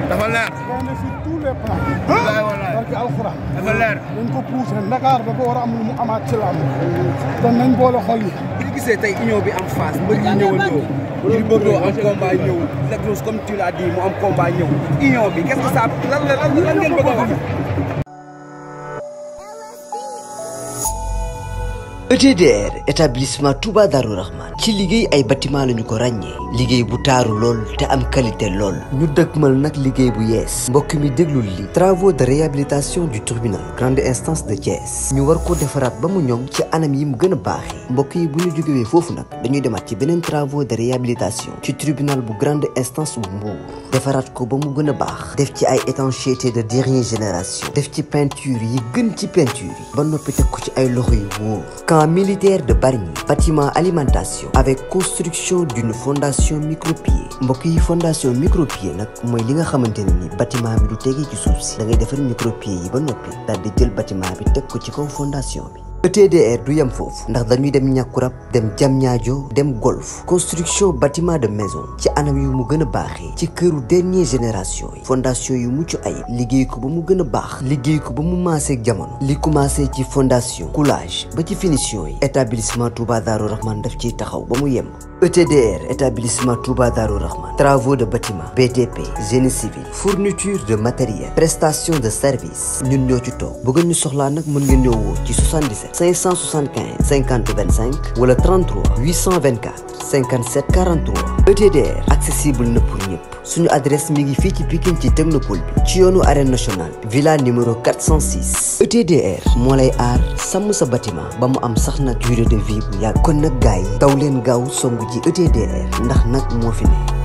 dafa leer sur tous les plans. barke alxuraan dafa leer dañ ko poussé Dakar dafa war a am lu mu amaat ci lamb kon nañ boole xol yi. bu ñu gisee tey union bi am face mbër yi ñëwandoo Gris Bordeaux am combat ñëw Lac Rose comme tu l'as dit mu am combat ñëw union bi qu'est-ce que ça lan ngeen bëgg a wax. ETDR établissement Touba Darou Rahman ci liggéey ay bâtiment lañu ko ràññee liggéey bu taaru lool te am qualité lool ñu dëkkmal nag liggéey bu yees mbokk mi déglul li travaux de réhabilitation du tribunal grande instance de Thiès ñu war ko defaraat ba mu ñoŋ ci anam yi mu gën a baaxee mbokk yi bu ñu jógewee foofu nag dañuy demaat ci beneen travaux de réhabilitation ci tribunal bu grande instance bu Mbour defaraat ko ba mu gën a baax def ci ay étanchéité de dernière génération def ci peinture yi gën ci peinture yi ba noppi teg ko ci ay loxo yu wóor militaire de Bargny bâtiment alimentation avec construction d'une fondation micropieux mbokk yi fondation micropieux nag mooy li nga xamante ne ni bâtiment bi du tegee ci suuf si da ngay defar micropieux yi ba noppi daal di jël bâtiment bi teg ko ci kaw fondation bi. ETDR du yem foofu ndax dañuy dem Ñàkkurab dem Diamniadio dem Golf construction bâtiment de maison ci anam yu mu gën a baaxee ci këru dernière génération yi fondation yu mucc ay liggéey ko ba mu gën a baax liggéey ko ba mu maasee ak jamono li commencé ci fondation coulage ba ci finition yi établissement Touba Darou Rahman daf ciy taxaw ba mu yem. ETDR établissement Touba Darou Rahman travaux de bâtiment BTP génie civil fourniture de matériel prestation de service ñun ñoo ci toog bëgg ñu soxlaa nag mën ngeen ñëw woo ci 77 575 50 25 wala 33 824 57 43 ETDR accessible na pour ñëpp suñu adresse mi ngi fii ci Pikine ci technopole bi ci yoonu arène nationale villa numéro 406 ETDR moo lay aar sàmm sa bâtiment ba mu am sax nag durée de vie bu yàgg kon nag gars yi daw leen gaaw songu ji ETDR ndax nag moo fi ne